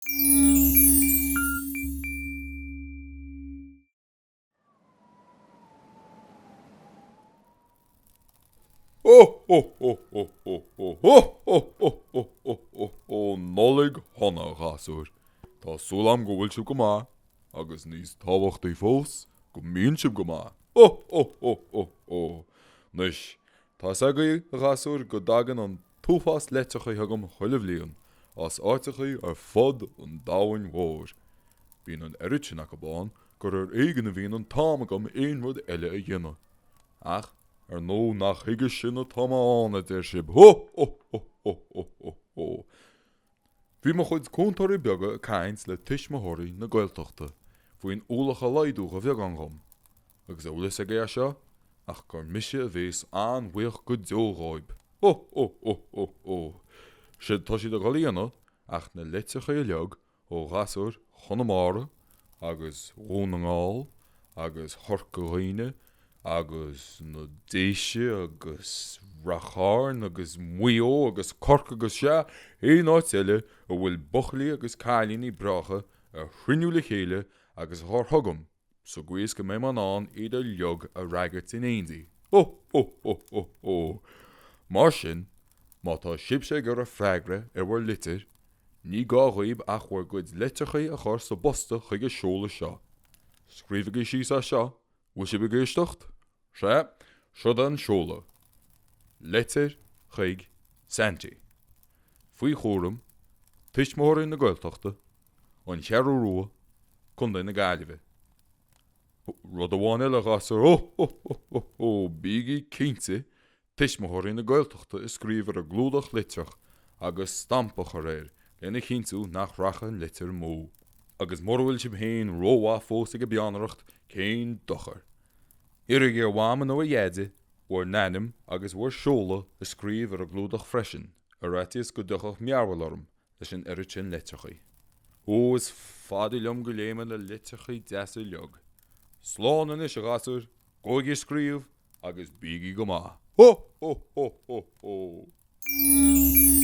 Ho ho ho ho ho ho ho ho ho ho ho ho ho Nollaig shona, a ghasúir. Tá súil agam go bhfuil sibh go maith, agus níos tábhachtaí fós, go mbíonn sibh go maith. Ho ho ho ho ho. Anois, tá fhios agaibh, a ghasúir, go dtagann an t-uafás litreacha chugam chuile bhliain, as áiteachaí ar fud an domhain mhóir. Bíonn an oiread sin acu ann gur ar éigean a bhíonn an t-am agam aon rud eile a dhéanamh. Ach, ar ndóigh, nach chuige sin atá mé ann, a deir sibh. Ho! Ho! Ho! Ho! Ho! Ho! Ho! Bhí mo chuid cúntóirí beaga ag caint le Tuismitheoirí na Gaeltachta faoin ualach a laghdú de bheagán dhom, agus an bhfuil fhios agaibh é seo ach gur mise a bhéas an-bhuíoch go deo dhóib. Ho! Ho! Ho! Ho! Ho! Séard atá siad ag dul a dhéanamh ach na litreacha uilig ó ghasúir Chonamara agus Dhún na nGall agus Chorca Dhuibhne agus na Déise agus Rath Chairn agus Maigh Eo agus Corcaigh agus sea, aon áit eile a bhfuil buachaillí agus cailíní breátha a chruinniú le chéile agus a chur chugam sa gcaoi is go mbeidh mé in ann iad uilig a fhreagairt in éindí. Ho! Ho! Ho! Ho! Ho! Mar sin, má tá sibhse ag iarraidh freagra ar bhur litir, ní gá dhaoib ach bhur gcuid litreachaí a chur sa bposta chuig an seoladh seo. Scríobhaigí síos é seo, bhfuil sibh ag éisteacht? Sea, siod é an seoladh. Litir chuig Santy. Faoi chúram Tuismitheoirí na Gaeltachta, An Cheathrú Rua, Contae na Gaillimhe. Rud amháin eile, a ghasúir, ho ho ho ho ho, bígí cinnte Tuismitheoirí na Gaeltachta a scríobh ar an gclúdach litreach agus stampa a chur air lena chinntiú nach rachaidh an litir amú. Agus mura bhfuil sibh féin rómhaith fós ag an bpeannaireacht, cén dochar? Iarraigí ar Mhama nó ar Dheaide bhur n-ainm agus bhur seoladh a scríobh ar an gclúdach freisin, ar fhaitíos go dtiocfadh mearbhall orm leis an oiread sin litreachaí. Ó, is fada liom go léifidh mé na litreachaí deasa uilig. Slán anois, a ghasúir, gabhaigí ag scríobh agus bígí go maith. Ho! Ho! Ho! Ho! Ho!